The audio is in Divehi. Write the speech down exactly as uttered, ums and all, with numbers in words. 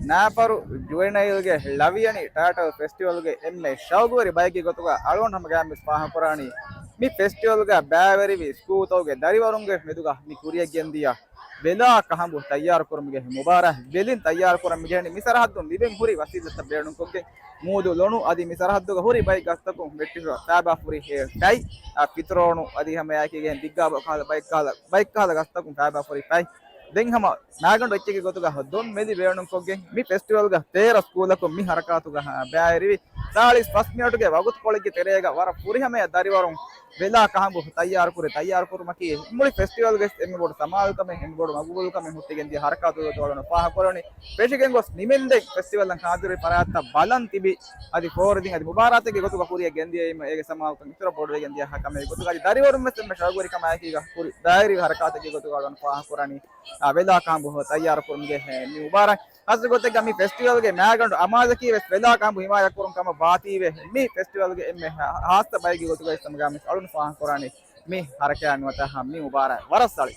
ނާފަރު ޖުވެނައިލްގެ ލަވިޔަނި ޓާޓަލް ފެސްޓިވަލްގެ އެންމެ ޝައުގުވެރި ބައެއްގެ ގޮތުގަ އަޅުގަނޑު ހަމަ ގާތްމިސް ފާހަގަކުރާނީ މި ފެސްޓިވަލްގަ ބައިވެރިވި ސްކޫލްތަކުގެ ދަރިވަރުންގެ މެދުގަ މި ކުރިޔަށް ގެންދިޔަ ވެލާ ކަހަނބު ތައްޔާރުކުރުމުގެ މުބާރާތް ބެލިން ތައްޔާރުކުރަން މިޖެހެނީ މި ސަރަހައްދުން ލިބެން ހުރި ވަސީލަތްތައް ބޭނުންކޮށްގެން މޫދު ލޮނު އަދި މި ސަރަހައްދުގަ ހުރި ބައެއް ގަސްތަކުން ވެއްޓިފަ ފައިބާ ފުރި ފަތް، އާ، ފިތުރޯނު އަދި ހަމައެކީގެން ދިއްގާބަ ކަހަލަ ބައެއް ކަހަލަ، ބައެއް ކަހަލަ ގަސްތަކުން ފައިބާ ފުރި ފަތް. ދެން ހަމަ މާގަނޑު އެއްޗެއްގެ ގޮތުގަ ދޮން މެލި ބޭނުންކޮށްގެން މި ފެސްޓިވަލްގަ ތޭރަ ސްކޫލަކުން މި ހަރަކާތުގަ ބައިވެރިވި ސާޅީސް ފަސް މިނެޓުގެ ވަގުތުކޮޅެއްގެ ތެރޭގަ ވަރަށް ފުރިހަމަޔަށް ދަރިވަރުން ވެލާ ކަހަނބު ތައްޔާރުކުރި، ތައްޔާރުކުރުމަކީ މުޅި ފެސްޓިވަލްގެ އެންމެ ބޮޑު ސަމާލުކަމެއް، އެންމެ ބޮޑު މަގުބޫލުކަމެއް ހުއްޓިގެން ދިޔަ ހަރަކާތުގެ ގޮތުގަ އަޅުގަނޑު ފާހަގަކުރަނީ. ފެށިގެން ގޮސް ނިމެންދެން ފެސްޓިވަލަށް ހާޒިރުވި ފަރާތްތައް ބަލަން ތިބި އަދި ފޯރިދިން އަދި މުބާރާތެއްގެ ގޮތުގަ ކުރިޔަށް ގެންދިޔައީމަ އޭގެ ސަމާލުކަން އިތުރަށް ބޮޑުވެގެން ދިޔަ ކަމެއް ގޮތުގަ އަދި ދަރިވަރުން ވެސް އެންމެ ޝައުގުވެރިކަމާއެކީގަ ކުރި ބައިވެރިވި ހަރަކާތެއްގެ ގޮތުގަ އަޅުގަނޑު ފާހަގަކުރަނީ، އާ، ވެލާ ކަހަނބު ތައްޔާރުކުރުމުގެ މި މުބާރާތް. ހާއްސަ ގޮތެއްގަ މި ފެސްޓިވަލްގެ މާގަނޑު އަމާޒަކީ ވެސް ވެލާ ކަހަނބު ހިމާޔަތްކުރުން ކަމަށް ވާތީވެ، މި ފެސްޓިވަލްގެ އެންމެ ހާ-، ހާއްސަ ބައެއްގެ ގޮތުގައި ސަމަގާމިސް އަޅުން ފާހަގަކުރާނީ މި ހަރަކާތް ނުވަތަ މި މުބާރާތް ވަރަށް ސަޅި.